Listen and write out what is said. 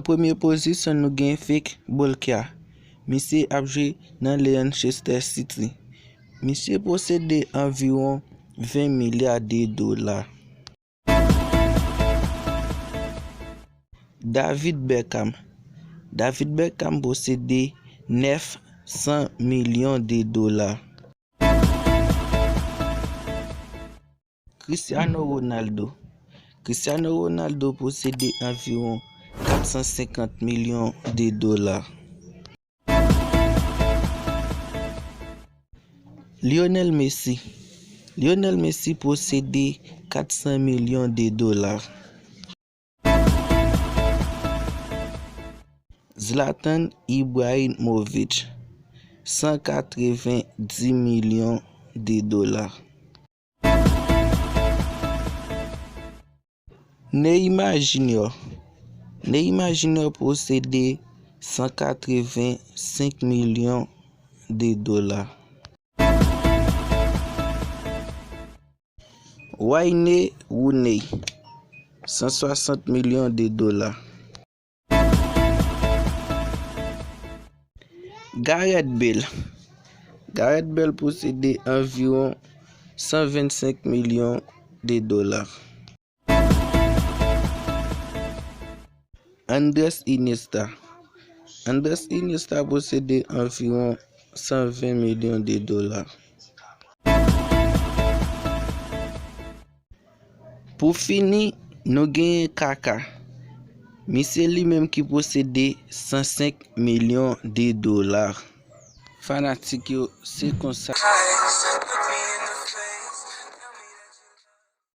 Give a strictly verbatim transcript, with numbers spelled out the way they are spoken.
Premye pozisyon, nou gen Fik Bolkya. Misye ap jwe nan Leicester City. Misye posede anviwon ven milya de dola. David Beckham. David Beckham posede nèf san milyon de dola. Cristiano Ronaldo. Cristiano Ronaldo posede anviwon kat san senkant milyon de dola. Lionel Messi. Lionel Messi posede kat san milyon de dola. Zlatan Ibrahimovic, san katreven di milyon de dola. Neymar Junior. Neymar Junior posede san katreven senk milyon de dola. Wayne Rooney, san swasant milyon de dola. Gareth Bale. Gareth Bale posede anviwon san vennsenk milyon de dola. Andres Iniesta. Andres Iniesta posede anviwon san ven milyon de dola. Pou fini, nou genyen Kaka. Misye li menm ki posede san senk milyon de dola. Fanatik yo, se konsa.